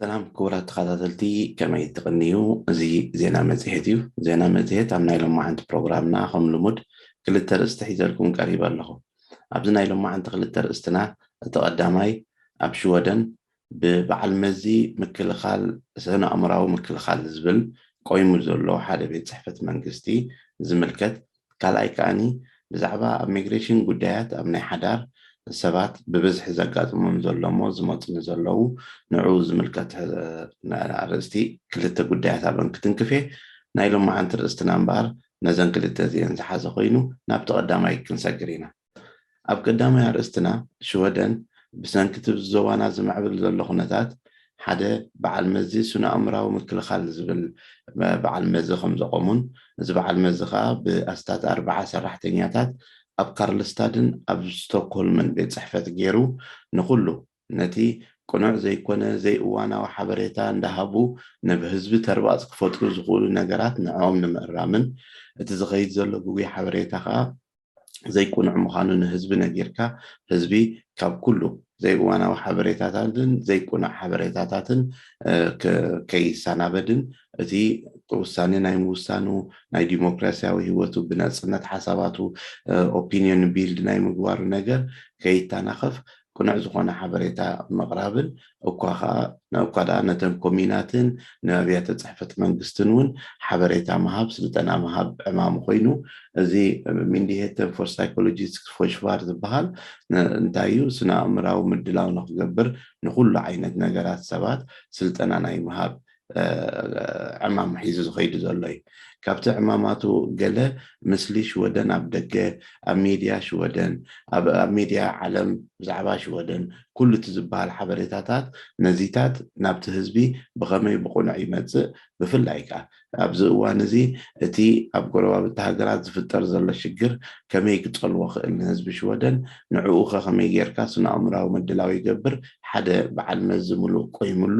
ሰላም ክቡራት ተኸታተልቲ፣ ከመይ ትቕንዩ? እዚ ዜና መጽሔት እዩ። ዜና መጽሔት ኣብ ናይ ሎማዓንቲ ፕሮግራምና ከም ልሙድ ክልተ ርእስቲ ሒዘልኩም ቀሪበ ኣለኹ። ኣብዚ ናይ ሎማዓንቲ ክልተ ርእስትና፣ እቲ ቀዳማይ ኣብ ሽወደን ብበዓል መዚ ምክልኻል፣ ስነ ኣእምራዊ ምክልኻል ዝብል ቆይሙ ዘሎ ሓደ ቤት ጽሕፈት መንግስቲ ዝምልከት፣ ካልኣይ ከኣኒ ብዛዕባ ኣብ ሚግሬሽን ጉዳያት ኣብ ናይ ሓዳር ሰባት ብብዝሒ ዘጋጥሞም ዘሎ እሞ ዝመፁ ንዘለዉ ንዕኡ ዝምልከት ኣርእስቲ ክልተ ጉዳያት ኣበን ክትንክፌ ናይ ሎማዓንቲ ርእስትና እምበኣር ነዘን ክልተ እዚአን ዝሓዘ ኮይኑ ናብቲ ቀዳማይ ክንሰግር ኢና። ኣብ ቀዳማይ ኣርእስትና ሽወደን ብሰንኪ እቲ ብዞባና ዝምዕብል ዘሎ ኩነታት ሓደ በዓል መዚ ስነ ኣእምራዊ ምክልኻል ዝብል በዓል መዚ ከም ዘቆሙን እዚ በዓል መዚ ከዓ ብኣስታት ኣርባዓ ሰራሕተኛታት ኣብ ካርልስታድን ኣብ ስቶክሆልምን ቤት ጽሕፈት ገይሩ ንኩሉ ነቲ ቅኑዕ ዘይኮነ ዘይእዋናዊ ሓበሬታ እንዳሃቡ ነብ ህዝቢ ተርባፅ ክፈጥሩ ዝኽእሉ ነገራት ንዕኦም ንምእራምን እቲ ዝኸይድ ዘሎ ግጉይ ሓበሬታ ከዓ ዘይቁኑዕ ምዃኑ ንህዝቢ ነጊርካ ህዝቢ ካብ ኩሉ ዘይእዋናዊ ሓበሬታታትን ዘይቁኑዕ ሓበሬታታትን ከይሰናበድን እቲ ውሳኔ ናይ ምውሳኑ ናይ ዲሞክራሲያዊ ህይወቱ ብነፅነት ሓሳባቱ ኦፒኒዮን ቢልድ ናይ ምግባሩ ነገር ከይተናኸፍ ቅኑዕ ዝኾነ ሓበሬታ ምቕራብን እኳ ከዓ እኳ ደኣ ነተን ኮሚናትን ንኣብያተ ፅሕፈት መንግስትን እውን ሓበሬታ ምሃብ ስልጠና ምሃብ ዕማሙ ኮይኑ እዚ ሚንዲሄተን ፎር ሳይኮሎጂስት ፎሽቫር ዝበሃል እንታይ እዩ ስነ ኣእምራዊ ምድላው ንክገብር ንኩሉ ዓይነት ነገራት ሰባት ስልጠና ናይ ምሃብ ዕማም ሒዙ ዝኸይዱ ዘሎ እዩ። ካብቲ ዕማማቱ ገለ ምስሊ ሽወደን ኣብ ደገ ኣብ ሚድያ ሽወደን ኣብ ሚድያ ዓለም ብዛዕባ ሽወደን ኩሉ እቲ ዝበሃል ሓበሬታታት ነዚታት ናብቲ ህዝቢ ብኸመይ ብቑኑዕ ይመፅእ ብፍላይ ከዓ ኣብዚ እዋን እዚ እቲ ኣብ ጎረባብቲ ሃገራት ዝፍጠር ዘሎ ሽግር ከመይ ክፀልዎ ክእል ንህዝቢ ሽወደን ንዕኡ ከ ከመይ ጌርካ ስነ ኣእምራዊ ምድላው ይገብር ሓደ በዓል መዚ ምሉእ ቆይምሉ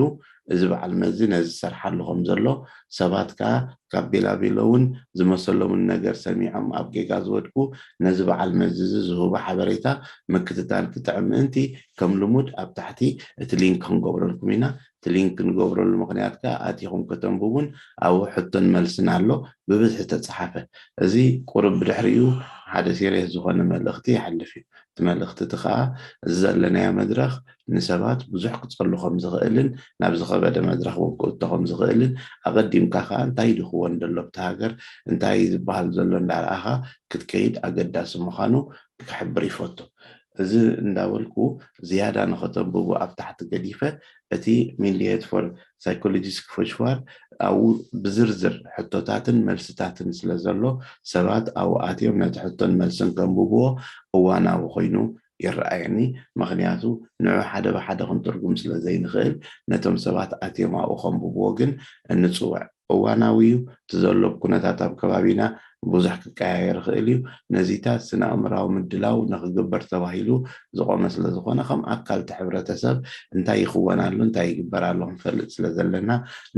እዚ በዓል መዚ ነዚ ዝሰርሓሉ ከም ዘሎ ሰባት ከዓ ካብ ቤላቤሎ እውን ዝመሰሎምን ነገር ሰሚዖም ኣብ ጌጋ ዝወድቁ ነዚ በዓል መዚ እዚ ዝህቡ ሓበሬታ ምክትታል ክጥዕም ምእንቲ ከም ልሙድ ኣብ ታሕቲ እቲ ሊንክ ክንገብረልኩም ኢና። እቲ ሊንክ ንገብረሉ ምክንያት ከዓ ኣቲኹም ከተንብቡን ኣብኡ ሕቶን መልስን ኣሎ ብብዝሒ ተፀሓፈ። እዚ ቁሩብ ብድሕሪኡ ሓደ ሴሪየስ ዝኾነ መልእኽቲ ይሓልፍ እዩ። እቲ መልእኽቲ እቲ ከዓ እዚ ዘለናዮ መድረኽ ንሰባት ብዙሕ ክፀሉ ከም ዝኽእልን ናብ ዝኸበደ መድረኽ እውን ክእቶ ከም ዝኽእልን ኣቐዲምካ ከዓ እንታይ ድኽወን ደሎ ኣብቲ ሃገር እንታይ ዝበሃል ዘሎ እንዳረኣኻ ክትከይድ ኣገዳሲ ምዃኑ ክሕብር ይፈቱ። እዚ እንዳበልኩ ዝያዳ ንኸተንብቡ ኣብ ታሕቲ ገዲፈ እቲ ሚንዲየት ፎር ሳይኮሎጂስት ክፈሽዋር ኣብኡ ብዝርዝር ሕቶታትን መልስታትን ስለ ዘሎ ሰባት ኣብኡ ኣትዮም ነቲ ሕቶን መልስን ከንብብዎ እዋናዊ ኮይኑ ይረኣየኒ። ምክንያቱ ንዑ ሓደ ብሓደ ክንትርጉም ስለ ዘይንኽእል ነቶም ሰባት ኣትዮም ኣብኡ ከንብብዎ ግን እንፅውዕ። እዋናዊ እዩ። እቲ ዘሎ ኩነታት ኣብ ከባቢና ብዙሕ ክቀያየር ይኽእል እዩ። ነዚታት ስነ ኣእምራዊ ምድላው ንክግበር ተባሂሉ ዝቆመ ስለ ዝኾነ ከም ኣካል እቲ ሕብረተሰብ እንታይ ይኽወን ኣሎ እንታይ ይግበር ኣሎ ክንፈልጥ ስለ ዘለና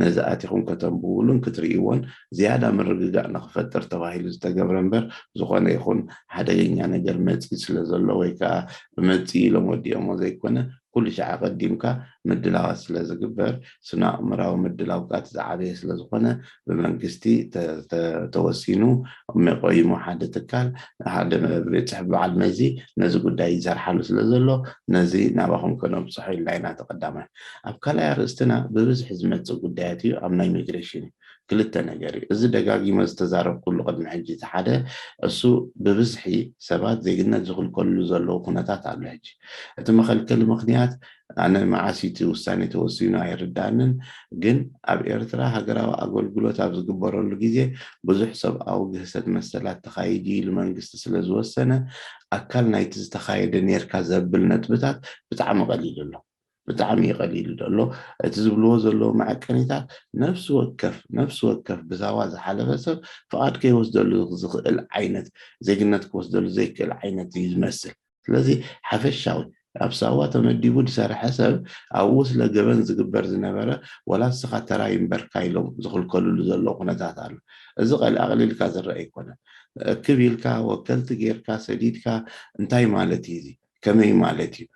ነዚ ኣቲኹም ከተንብብሉን ክትርእይዎን ዝያዳ ምርግጋእ ንክፈጥር ተባሂሉ ዝተገብረ እምበር ዝኾነ ይኹን ሓደገኛ ነገር መፂ ስለ ዘሎ ወይ ከዓ መፂ ኢሎም ወዲኦሞ ዘይኮነ ኩሉ ሻዕ ኣቐዲምካ ምድላዋት ስለ ዝግበር ስነ ኣእምራዊ ምድላው ቃት ዝዓበየ ስለ ዝኾነ ብመንግስቲ ተወሲኑ መቆይሙ ሓደ ትካል ሓደ ቤት ፅሕፍ በዓል መዚ ነዚ ጉዳይ ይሰርሓሉ ስለ ዘሎ ነዚ ናባኹም ከነብፅሖ ኢልና ኢና ተቀዳማይ ኣብ ካልኣይ ኣርእስትና ብብዝሒ ዝመፅእ ጉዳያት እዩ ኣብ ናይ ሚግሬሽን እዩ ክልተ ነገር እዩ እዚ ደጋጊመ ዝተዛረብኩሉ ቅድሚ ሕጂ እቲ ሓደ እሱ ብብዝሒ ሰባት ዜግነት ዝኽልከሉ ዘለዉ ኩነታት ኣሎ ሕጂ እቲ መኸልከሊ ምክንያት ኣነ መዓስ እቲ ውሳኔ ተወሲኑ ኣይርዳእንን ግን ኣብ ኤርትራ ሃገራዊ ኣገልግሎት ኣብ ዝግበረሉ ግዜ ብዙሕ ሰብኣዊ ግህሰት መሰላት ተኻይዱ ኢሉ መንግስቲ ስለ ዝወሰነ ኣካል ናይቲ ዝተኻየደ ኔርካ ዘብል ነጥብታት ብጣዕሚ ቀሊሉ ኣሎ ብጣዕሚ እዩ ቀሊሉ ዘሎ እቲ ዝብልዎ ዘለዉ መዐቀኒታት ነፍሲ ወከፍ ነፍሲ ወከፍ ብሳዋ ዝሓለፈ ሰብ ፍቓድ ከይወስደሉ ዝኽእል ዓይነት ዜግነት ክወስደሉ ዘይክእል ዓይነት እዩ ዝመስል ስለዚ ሓፈሻዊ ኣብ ሳዋ ተመዲቡ ዝሰርሐ ሰብ ኣብኡ ስለ ገበን ዝግበር ዝነበረ ወላ ንስኻ ተራ ይንበርካ ኢሎም ዝኽልከልሉ ዘሎ ኩነታት ኣሎ እዚ ቀል ኣቕሊልካ ዝረአ ኣይኮነን ክብ ኢልካ ወከልቲ ጌርካ ሰዲድካ እንታይ ማለት እዩ እዚ ከመይ ማለት እዩ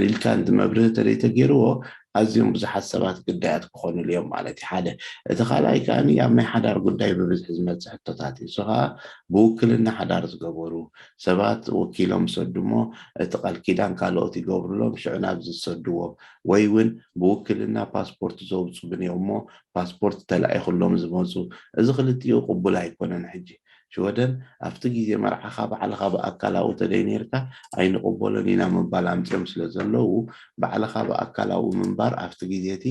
ኢልካ እንዲ መብርህ ተለይ ተገይርዎ ኣዝዮም ብዙሓት ሰባት ግዳያት ክኾኑሉ እዮም ማለት እዩ። ሓደ እቲ ካልኣይ ከኣ ኣብ ናይ ሓዳር ጉዳይ ብብዝሒ ዝመፅእ ሕቶታት እዩ። እሱ ከዓ ብውክልና ሓዳር ዝገበሩ ሰባት ወኪሎም ሰዱሞ እቲ ቃል ኪዳን ካልኦት ይገብሩሎም ሽዑ ናብዚ ዝሰድዎም ወይ እውን ብውክልና ፓስፖርት ዘውፁ ብንዮ እሞ ፓስፖርት ተላኢኹሎም ዝመፁ እዚ ክልቲኡ ቅቡል ኣይኮነን። ሕጂ ሽወደን ኣብቲ ግዜ መርዓኻ ባዕልኻ ብኣካላዊ ተደይ ነርካ ኣይንቕበሎን ኢና ምባል ኣምፅኦም ስለ ዘለዉ ባዕልኻ ብኣካላዊ ምንባር ኣብቲ ግዜ እቲ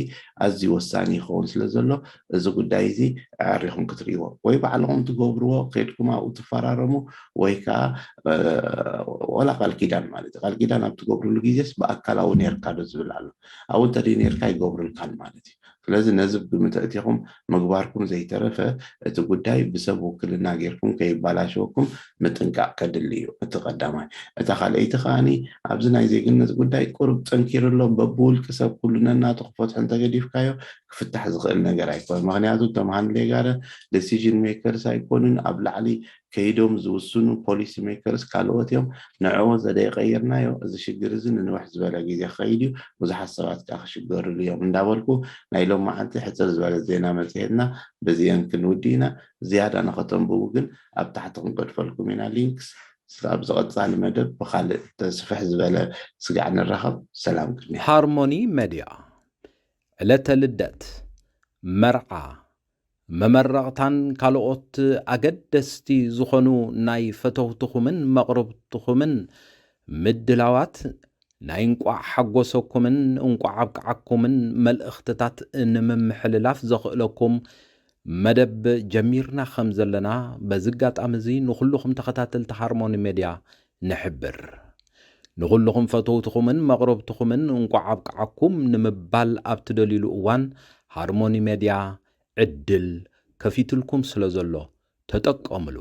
ኣዝዩ ወሳኒ ይኸውን ስለ ዘሎ እዚ ጉዳይ እዚ ኣዕሪኹም ክትርእይዎ ወይ ባዕልኹም ትገብርዎ ከድኩም ኣብኡ ትፈራረሙ ወይ ከዓ ወላ ቃል ኪዳን ማለት እዩ። ቃል ኪዳን ኣብ ትገብርሉ ግዜስ ብኣካላዊ ነርካ ዶ ዝብል ኣሎ ኣብኡ እንተደይ ነርካ ይገብሩልካን ማለት እዩ። ስለዚ ነዚ ብግምት ኣእቲኹም ምግባርኩም ዘይተረፈ እቲ ጉዳይ ብሰብ ውክልና ጌርኩም ከይባላሸወኩም ምጥንቃቕ ከድሊ እዩ። እቲ ቀዳማይ። እታ ካልኣይቲ ከዓኒ ኣብዚ ናይ ዜግነት ጉዳይ ቁሩብ ጠንኪሩ ኣሎ። በብውልቂ ሰብ ኩሉ ነናቱ ክፈትሖ እንተገዲፍካዮ ክፍታሕ ዝኽእል ነገር ኣይኮነ። ምክንያቱ እቶም ሃንሌጋረ ዴሲዥን ሜከርስ ኣይኮኑን ኣብ ላዕሊ ከይዶም ዝውስኑ ፖሊሲ ሜከርስ ካልኦት እዮም። ንዕዎ ዘደይቀይርናዮ እዚ ሽግር እዚ ንንውሕ ዝበለ ግዜ ክኸይድ እዩ። ብዙሓት ሰባት ከዓ ክሽገርሉ እዮም እንዳበልኩ ናይ ሎም መዓልቲ ሕፅር ዝበለ ዜና መፅሄትና በዚአን ክንውዲ ኢና። ዝያዳ ንኸተንብቡ ግን ኣብ ታሕቲ ክንገድፈልኩም ኢና ሊንክስ። ኣብ ዝቐፃሊ መደብ ብካልእ ተስፍሕ ዝበለ ስጋዕ ንራኸብ። ሰላም ቅድሚያ። ሃርሞኒ መድያ ዕለተ ልደት፣ መርዓ፣ መመረቕታን ካልኦት ኣገደስቲ ዝኾኑ ናይ ፈተውትኹምን መቕርብትኹምን ምድላዋት ናይ እንቋዕ ሓጎሰኩምን እንቋዕ ኣብቅዓኩምን መልእኽትታት ንምምሕልላፍ ዘኽእለኩም መደብ ጀሚርና ከም ዘለና በዚ ኣጋጣሚ እዚ ንኹልኹም ተኸታተልቲ ሃርሞኒ ሜድያ ንሕብር። ንኹልኹም ፈተውትኹምን መቕረብትኹምን እንቋዕ ኣብቅዓኩም ንምባል ኣብ ትደልዩሉ እዋን ሃርሞኒ ሜድያ ዕድል ከፊትልኩም ስለ ዘሎ ተጠቀምሉ።